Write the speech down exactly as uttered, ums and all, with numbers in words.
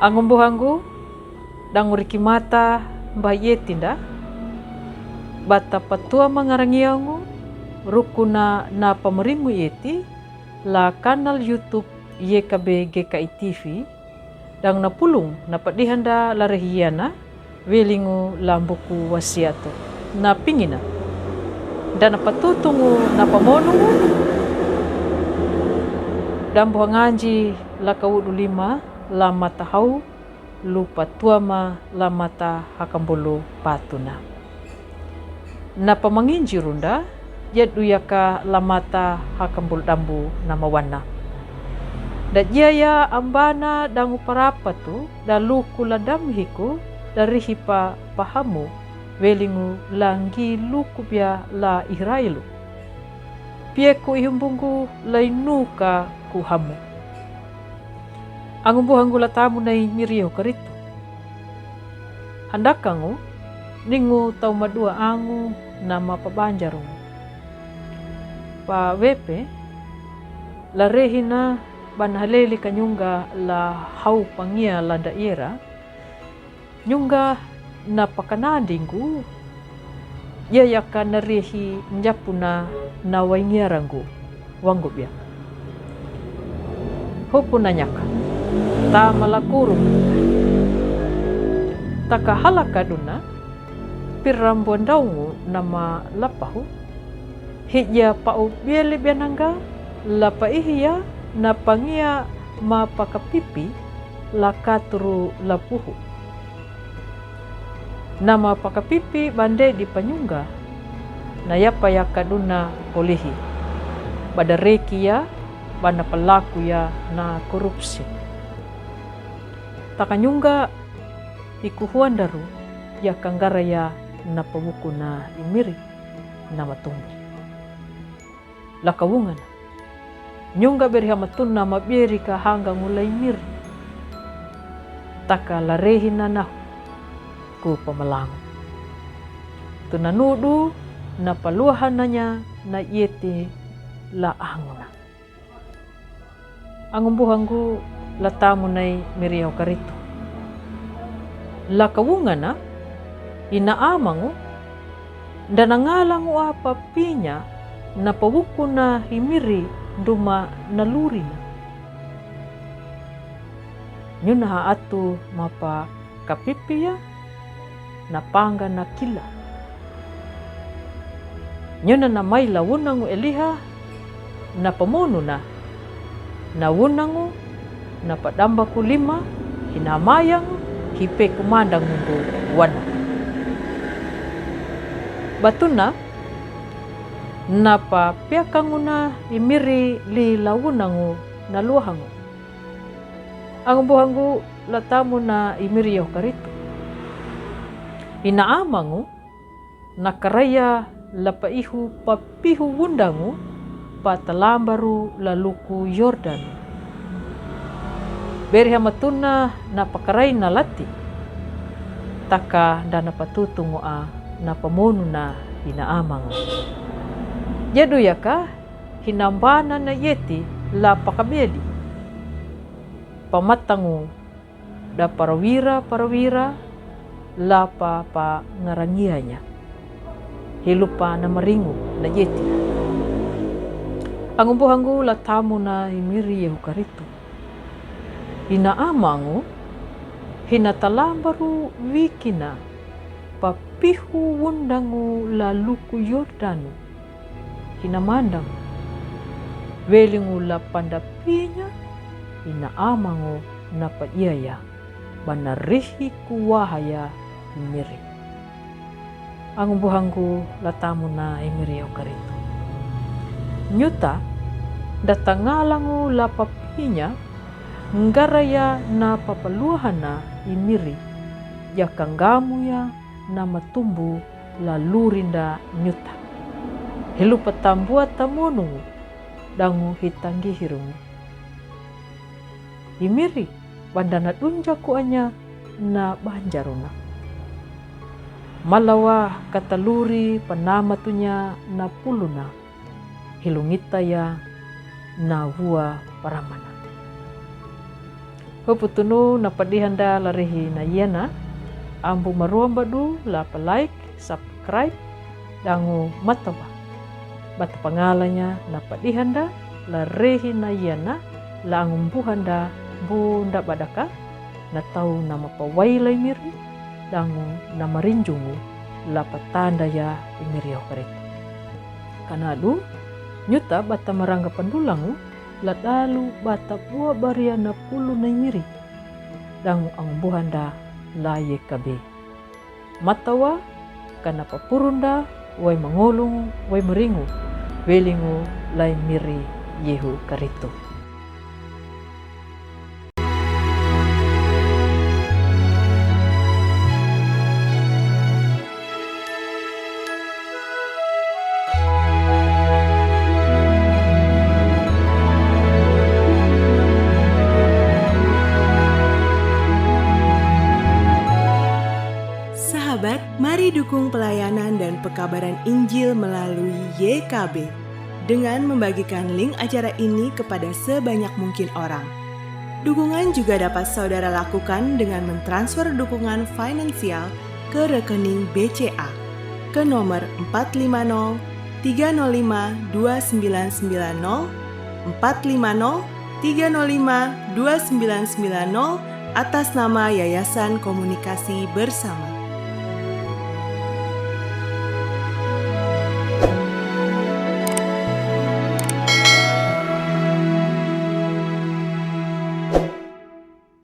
Angumbuhangu, danguriki mata mbah ieti nda, bata patuama ngarangiangu, rukuna na pamaringu ieti, la kanal YouTube Y K B G K I T V, dang napulung na padihanda la rehiana, welingu la mbuku wasiatu. Na pingina. Dana patutungu na pamonungu. Dambuhanganji la kaudu lima, la matahau, lupa tuama la mata hakambulu patuna. Na pamanginji runda, yadu yaka la mata hakambulu dambu na mawana. Da jiaya ambana dangu parapatu, da luku la damhiku, da rihipa pahamu, welingu la ngi luku bia la Israelu. Pieku ihumbungu la inuka ku hamu. Angumbuhangu la tamu na i miri Yehu Karitu. Handakangu, ningu tau madua angu na mapabanjarungu. Pa wepe, la rehina bana haleli kanyunga la hau pangia landa iera, nyunga na pakanandingu, ya yaka na rehi njapuna na waingiarangu, wangu bia. Hupuna nyaka, tama la kuru. Taka halaka duna, pirambu ndaungu na malapahu, hijia pau bieli biananga, la paihia na pangia mapakapipi, la katuru la puhu. Na mapakapipi bande di panyunga, na yapa yaka duna polihi. Bada reki ya, bana palaku ya na korupsi. Takanyunga ikuhuandaru ya kanggara ya na pabuku na i miri na matumbu. La kawungana. Nyunga beri hamatuna mabieri ka hangangu la i miri. Taka la rehina nahu ku pamalangu. Tuna nudu na paluahananya na ieti la anguna. Angumbuhangu la tamu na i miri Yehu Karitu. La kawungana, ina amangu, dana ngalangu apa pinya, na pabuku na i miri duma na lurina. Nyuna ha atu mapakapipi ya, na panga na kila. Nyuna na mai la wunangu Eliha, na pamonuna, na wunangu, na padambaku lima, hina mayangu, hipeku mandangu ndu wana. Batuna, na papiakangu na i miri li la wunangu na luahangu. Angumbuhangu la tamu na i miri Yehu Karitu. Ina amangu, na karaya la paihu papihu wundangu, patalambaru la luku Yordanu. Beri hamatuna na pakarai na lati, taka dana patutungu a na pamonuna ina amangu. Yadu yaka, hina mbana na ieti la pakabeli. Pamatangu da parawira-parawira la pa, pangarangianya. Hilupa na maringu na ieti. Angumbuhangu la tamu na i miri Yehu Karitu. Ina amangu, hina talambaru wikina, papihu wundangu la luku Yordanu. Hina mandangu. Welingu la pandapinya, ina amangu na paiaya, bana rihi kuwahaya i miri. Angumbuhangu la tamu na i miri Yehu Karitu. Nyuta, data ngalangu la papinya, ngaraya na papaluahana i miri, ya kangamu ya na matumbu la lurinda nyuta. Hilupa tambua tamonungu, dangu hitangihirungu. I miri, banda na dunjaku anya na banjaruna. Malawa kataluri panamatunya na puluna. Hilungita ya na vua paramana. Ho putunu na padihan da la rehi na iana, ambu maruam badu la pa like, subscribe, dangu matawa. Bata pangalanya na padihan da la rehi na iana, la angumbuhan da bunda badaka, na tau na mapawai lai miri, dangu na marinjungu la patanda ya i miri ho karito. Kanadu, nyuta bata maranga pandulangu, la dalu bata bua baria na pulu na i miri. Dangu angumbuhan da la ye kabe. Matawa, kana papurun da, wai mangolung, wai maringu, welingu, lai miri, Yehu karito. Sahabat, mari dukung pelayanan dan pekabaran Injil melalui Y K B dengan membagikan link acara ini kepada sebanyak mungkin orang. Dukungan juga dapat saudara lakukan dengan mentransfer dukungan finansial ke rekening B C A ke nomor empat lima nol tiga nol lima dua sembilan sembilan nol, empat lima nol tiga nol lima dua sembilan sembilan nol, atas nama Yayasan Komunikasi Bersama.